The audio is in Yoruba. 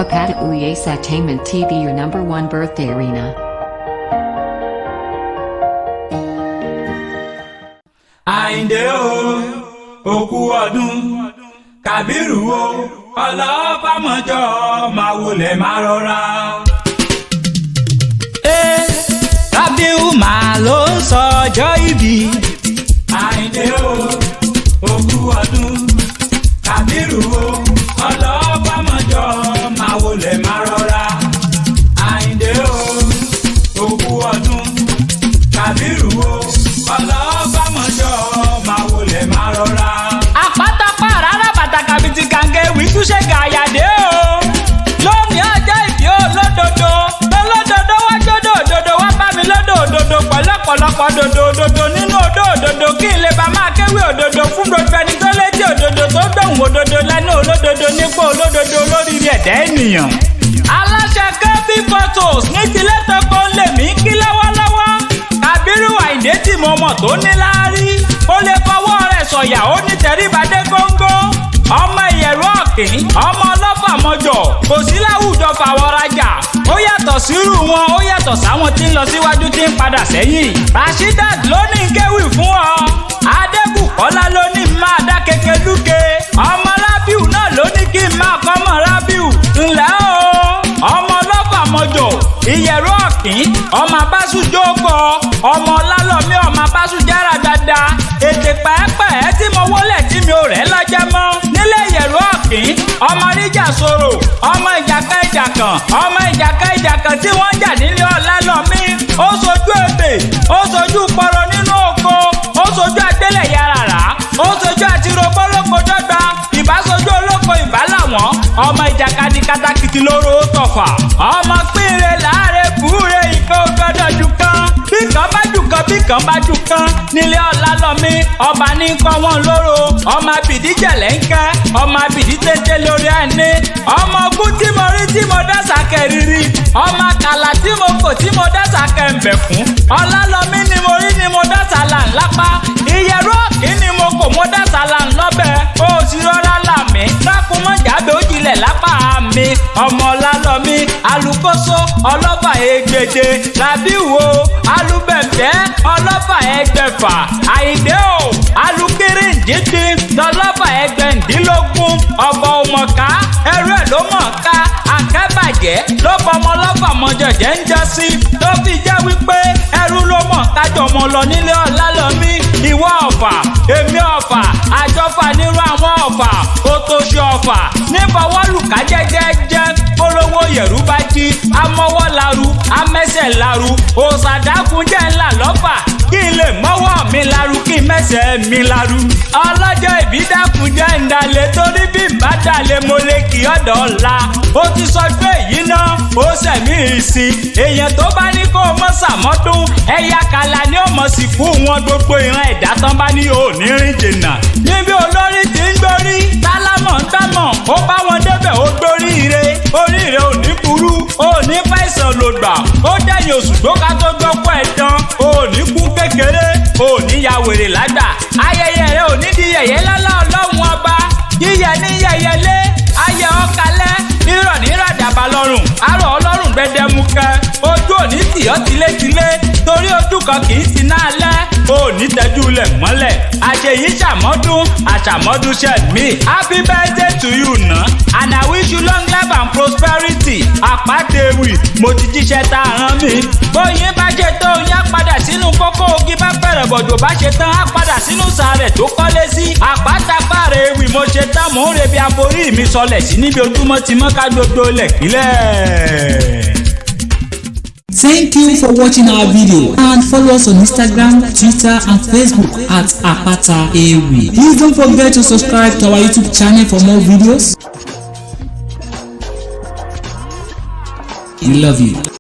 Apata Uyes TV, your number one birthday arena. Àyìndé o, òkú ọdún. Kàbírù o, ọlọ́pàmọ́jọ́, máa wọlé máa rọra. Ẹ Rábíù máa ló ń sọjọ́ ìbí. Àyìndé o, òkú ọdún. Kàbírù o, ọlọ́pàmọ́jọ́, máa wọlé máa rọra. Àyìndé o, òkú ọdún. Kàbírù o, ọlọ́pàmọ́jọ́, máa wọlé máa rọra. Àpátápá rárá bàtà kàbìtì kàǹgẹ̀ wí túnṣe gàyàdé o. Lónìí ọjọ́ ìbí olódodo, olódodo wá jódò òdodo wá bá mi lódò òdodo pẹ̀lú ọ̀pọ̀lọpọ̀ dòdò òdodo nínú odò òdodo kí n lè bá máa kéwì òdodo fún gbogbo ẹni tó létí òdodo tó gbóhùn òdodo lẹ́nu olódodo nípò olódodo lórí ẹ̀dá ènìyàn. Aláṣẹ Kẹ́bí Photos ní tilẹ̀ tọkọ lè mí kí lọ́wọ́lọ́wọ́. Kàbírù Àyìndé tí mo mọ̀ tó ní láárí, ó lè fọwọ́ rẹ̀ sọ̀yà, ó ní tẹríbadé góńgó. Ọmọ ìyẹ̀rú ọ̀kìn, ọmọ ọlọ́fà mọ́jọ, kò sí láwùjọ fàwọ́rajà. Ó yàtọ̀ sírù wọn, ó yàtọ̀ sáwọn tí ń lọ síwájú tí ń padà sẹ́yìn. Rasheedat ló ní kéwì fún ọ. Adébùkọ́lá ló ní máa dá keke lúke. Ọmọ Rábíù náà ló ní kí n máa kọ́mọ Rábíù. Ńlẹ́ o, ọmọ ọlọ́fà mọ́jọ, ìyẹ̀rú ọ̀kìn, ọmọ abásùjókòó, ọmọ ọlálọ́mí, ọmọ abásùjára dáadáa. Ètè pẹ́ẹ́pẹ́ẹ́ tí mo wọlé tí mi ò rẹ́ lọ́jọ́ mọ́. Nílé ìyẹ̀rú ọ̀kìn, ọmọ ríjà sọ̀rọ̀, ọmọ ìjàkà ìjàkàn, ọmọ ìjàkà ìjàkàn tí wọ́n jà nílé ọlálọ́mí. Ó sojú ebè, ó sojú pọ̀rọ̀ nínú oko, ó sojú agbélẹ̀ yàrá, ó sojú àtirobó lóko dọ́gba, ìbá sojú olóko ìbá làwọn, ọmọ ìjàkadì katakìtì lóró tọ̀fà. Ọmọ pínre láàrẹ búre ìkan gbọdọ̀ jù kan. Bí kan bá jù kan, bí kan bá jù kan, nílé ọlálọ́mí, ọba ní kọ́ wọn lóró. Ọmọ abìdí jẹ̀lẹ̀ ń kẹ́, ọmọ abìdí téńté lórí ẹni. Ọmọ ogun tí mo rí tí mo dẹ́sà kẹrìírí, ọmọ àkàlà tí mo kò tí mo dẹ́sà kẹ̀ǹbẹ̀ fún. Ọlálọ́mí ni mo rí ni mo dẹ́sà là ńlápá. Ìyẹ̀rú ọ̀kín ni mo kò mo dẹ́sà là ńlọ́bẹ̀. Ó sì rọra là mí, dákun mọ́ jábẹ́ ó jilẹ̀ lápá mi. Ọmọ ọlálọ́mí, alùkóso, ọlọ́fà ẹgbẹ̀je, Rabiu o, alùbẹ̀bẹ̀, ọlọ́fà ẹgbẹ̀fà, Àyìndé o, alùkìrìndínlẹ̀, tọlọ́fà ẹgbẹ̀ndínlógún, ọ̀bọ̀ òmọ̀ká, ẹrú ẹ̀ ló mọ̀ ká, akẹ́bàjẹ́ ló bọmọ ọlọ́fà mọ̀jọ̀jẹ́ ń jọ sí, tó fi jẹ́ wípé ẹrú ló mọ̀ kájọ mọ̀ lọ nílé ọlálọ́mí. Ìwọ ọ̀fà, èmi ọ̀fà, àjọfà nírú àwọn ọ̀fà, òtòṣì ọ̀fà, nífọwọ́lùkà jẹ́jẹ́jẹ́, polówó yẹ̀rú bá jí, amọ́wọ́ laru, amẹ́sẹ̀ laru, òsàdákúnjẹ́ ńlá lọ́fà, kí n lè mọ́wọ́ mi laru, kí n mẹ́sẹ̀ mi laru. Ọlọ́jọ́ ìbí dákúnjẹ́ ń dalẹ̀ torí bí n bá dalẹ̀ mo lè kí ọ̀dọ̀ ọ̀la. Ó ti sọ pé èyí náà, ó sẹ̀mí ìsìn. Èèyàn tó bá ní kó mọ́ sàmọ́dún, ẹ̀yà kàlà ni ó mọ̀ sí fún wọn gbogbo ìran ẹ̀dá tán bá ní òní rìn jìnnà. Níbi olórí ti ń gbórí, tálámọ̀ ń támọ̀, ó bá wọn débẹ̀ ó gbórí ire, orí rẹ̀ ò ní burú, ò ní fàìsàn ló gbà, ó dẹ̀yìn oṣù tó ká tó gbọ́kọ̀ ẹ̀ tán, ò ní kú kékeré, ò ní ya wèrè lágbà, ayẹyẹ rẹ̀ ò ní di yẹ̀yẹ́ lọ́lá ọlọ́run ọba, yíyẹ ní yẹ̀yẹ́lé, ayẹ ọ̀kalẹ̀, rírọ̀ ní ràdàbà lọ́rùn, arọ̀ ọlọ́run gbẹdẹmukẹ, ojú òní tìyọ́ tilétilé, torí ojú kan kì í ti náà lẹ́, òní tẹ́jú lẹ̀ mọ́lẹ̀, àṣeyí ṣàmọ́dún, àṣàmọ́dún ṣẹ̀ mí. Happy birthday to you ná, and I wish you long life and prosperity. Àpátéwì, mo ti jíṣẹ́ tá a rán mi. Bóyin bá ṣe tó yá padà sínú kókó ogi bá bẹ̀rẹ̀ bọ̀dọ̀ bá ṣe tán á padà sínú sàárẹ̀ tó kọ́lé sí. Àpátápàrẹ̀ ewì mo ṣe tán mò ń rebi àforí mi sọlẹ̀ sí níbi ojúmọ́ ti mọ́ ká gbogbo lẹ̀ kílẹ̀. Thank you for watching our video and follow us on Instagram, Twitter and Facebook at Apata Ewi. Please don't forget to subscribe to our YouTube channel for more videos. We love you.